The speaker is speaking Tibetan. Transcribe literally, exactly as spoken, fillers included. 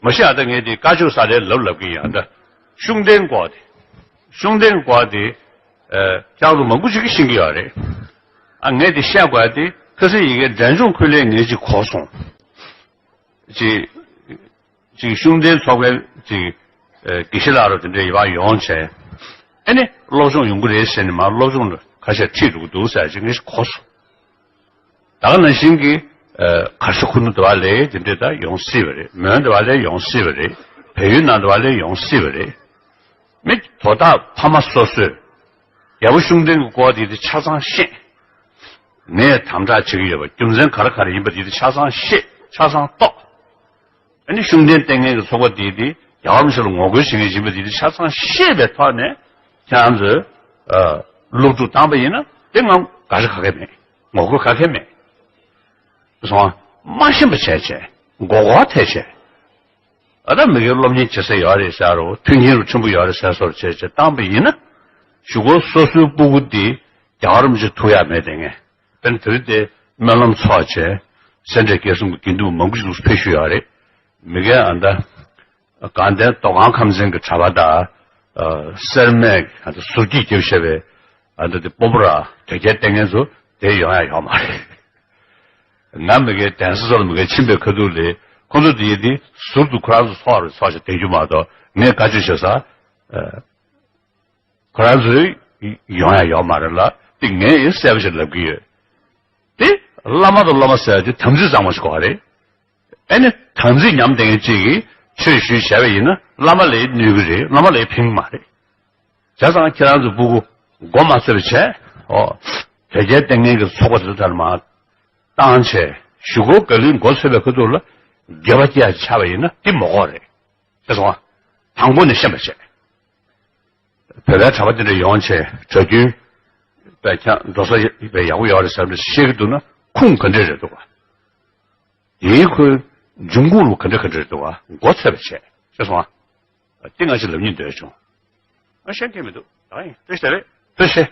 མ་གཞི་ཨ་ད་ངས་དེ་བཀའ་ཆོས་ས་ལས་ལབ་ལབ་གི་ཡིན། ཨ་ད་ཤུགས་ལྡན་སྐོར་དེ། ཤུགས་ལྡན་སྐོར་དེ། ཨ་ཁྱེད་རང་ཚོ་མང་པོ་ཞིག་གིས་ཤེས་ཀྱི་ཡོད་རེད། ཨ་ངས་དེ་བཤད་དགོས་དེ་ཁ་སང་ཡི་གེ་འབྲས་ལྗོངས་ཁུལ་ལས་ངས་ཅིག་གོ་སོང་། ཅིག་ཅིག་ཤུགས་ལྡན་ཚོགས་པའི་ཅིག་ཨ་དགེ་བཤེས་ལགས་རོ་དེ་འདྲ་ཡི་བ་ཡོང་བྱས། ཨ་ནི་སློབ་སྦྱོང་ཡོང་གི་རེད་ཟེར་ནས་མར་སློབ་སྦྱོང་ལ་ཁ་ཤས་ཁྲིད་འགྲོ་གི་འདུག་ཟེར་ཅིག་ངས་གོ་སོང་། ད་ག་ནང་བཞིན་གྱི་ཨ་གར་ས་ཁུ་ནུ་དེ་བ་ལས་དེ་འདྲས་ད་ཡོང་སྲིད་པ་རེད། མོན་དེ་བ་ལས་ཡོང་སྲིད་པ་རེད། བལ་ཡུལ་ནང་དེ་བ་ལས་ཡོང་སྲིད་པ་རེད། མི་དོ་བདག་ཕ་མ་སོ་སོས་རྒྱལ་པོ་ཤུགས་ལྡན་གྱི་སྐོར་དེ་དེ་ཆ་ཚང་ཤེས། ངས་དམ་དྲག་བྱེད་ཀྱི་ཡོད་པ་རྒྱུ་མཚན་ག་རེ་ག་རེ་ཡིན་པ་དེ་དེ་ཆ་ཚང་ཤེས། ཆ་ཚང་རྟོགས། ཨ་ནི་ཤུགས་ལྡན་ལྟས་ངན་གྱི་ཚོགས་པ་དེ་དེ་རྒྱལ་བ་རིན་པོ་ཆེ་ལ་ངོ་རྒོལ་བྱེད་མཁན་ཡིན་པ་དེ་དེ་ཆ་ཚང་ཤེས་པའི་ཐོག་ནས་ཁྱེད་རང་ཚོས་ཨ་སློབ་ཕྲུག་བཏང་པ་ཡིན་ན་དེ་ང་དགག་བྱ་ག་གེ་མེད། ངོ་རྒོལ་ག་གེ་མེད། སོང་ང་། མ་ཤེས་པ་བྱས་བྱས། མགོ་སྐོར་ཐེབས་བྱས། ཨ་ད་མི་སྒེར་སློབ་གཉེར་བྱེད་ས་ཡོད་རེད་ཟེར་རོ། མཐུན་རྐྱེན་རུ་ཆེན་པོ་ཡོད་རེད་ཟེར་སོར་བྱས་བྱས་བཏང་པ་ཡིན་ན། གཞུག་གུ་སོ་སོའི་སྤུ་གུ་འདི་རྒྱལ་བ་རིན་པོ་ཆེ་ཐུག་ཡག་མེད་དེ་ངས། དཔེར་ན་དེ་རིང་དེ་སྨོན་ལམ་ཚོགས་བྱས། སེ་འབྲས་དགེ་གསུམ་གྱི་དགེ་འདུན་མང་པོ་ཞིག་ཕེབས་བཞུགས་ཡོད་རེད། མི་སྒེར་ཨ་ད། དགའ་ལྡན་མདོ་ཁམས་ཁམས་ཚན་གྱི་གྲྭ་པ་དང་། ཨ་སེར་སྨད་ཨ་ད་ཟུར་གྱིས་རྒྱབ་བཞག་པའི་ཨ་ད་དེ་སྤོམ་པོ་ར་དོལ་རྒྱལ་ལྟས་ངན་ཚོ་དེ་ཡོང་ཡ་ཡོད་མ་རེད། ང་མི་སྒེར་གདན་ས་ཚོ་ལ་མི་སྒེར་ཕྱིན་པའི་ཁ་ཐུག་ལས་ཁོང་ཚོ་དེ་ཡི་དེ་ཟུར་དུ་ཁོ་རང་ཚོ་ཚོགས་རེད་ཚོགས་བྱས་བསྡད་རྒྱུ་མ་གཏོགས་ངས་བཀའ་ཆོས་བྱེད་ས། ཨ་ཁོ་རང་ཚོའི་ཡོང་ཡ་ཡོད་མ་རེད་ལ་དེ་ངས་ཡིན་གསལ་པོ་ཞིག་ལབ་ཀྱི་ཡོད། དེ་བླ་མ་དང་སློབ་མ་ཟེར་ཡ་དེ་དམ་ཚིག་གཙང་མ་ཞིག་དགོས་པ་རེད། ཨེ་ནི་དམ་ཚིག་ཉམས་ལྡན་མཁན་གཅིག་གིས་ཆོས་ཞུས་བྱས་པ་ཡིན་ན་བླ་མ་ལ་གནོད་གི་རེད། བླ་མ་ལ་ཕན་གི་མ་རེད། བྱས་ཙང་ཁྱེད་རང་ཚོ་སྤུ་གུ་མགོ་མ་ཚོས་པ་བྱས། ཨོ། དོལ་རྒྱལ་ལྟས་ངན་གྱི་ཚོགས་པ་དེ་ཚོ་ལ་མར་བཏང་བྱས་གཞུག་གུ་ག་ལེར་མགོ་ཚོས་པའི་ཁ་ཐུག་ལ་སྒེར་པ་སྐྱེ་ཡ་ཆགས་པ་ཡིན་ན་དེ་མ་དགོས་རེད། ཤེས་སོང་ང་། དང་པོ་ནས་ཤེས་པ་བྱས། བོད་པའི་གྲྭ་པ་དེ་འདྲ་ཡོང་བྱས་གྲྭ་རྒྱུན་པའི་ཁྱང་འགྲོ་ས་ཡ་ཡག་པོ་ཡོད་རེད་ཟེར་ནས་བཤད་ཀྱི་འདུག་ན་ཁུངས་ག་འདྲས་རེད་འདུག་ག། དེའི་ཁོའི་འབྱུང་ཁུངས་རུ་ག་འདྲ་ག་འདྲ་རེད་འདུག་ག། མགོ་ཚོས་པ་བྱས། ཤེས་སོང་ང་། དེ་ང་ཅིག་ལབ་སྙིང་འདོད་བྱུང་། ང་ཤེས་ཀྱི་མི་འདུག། ད་ཡིན་ཐུགས་རྗེ་ཆེ། ཐུགས་རྗེ་ཆེ།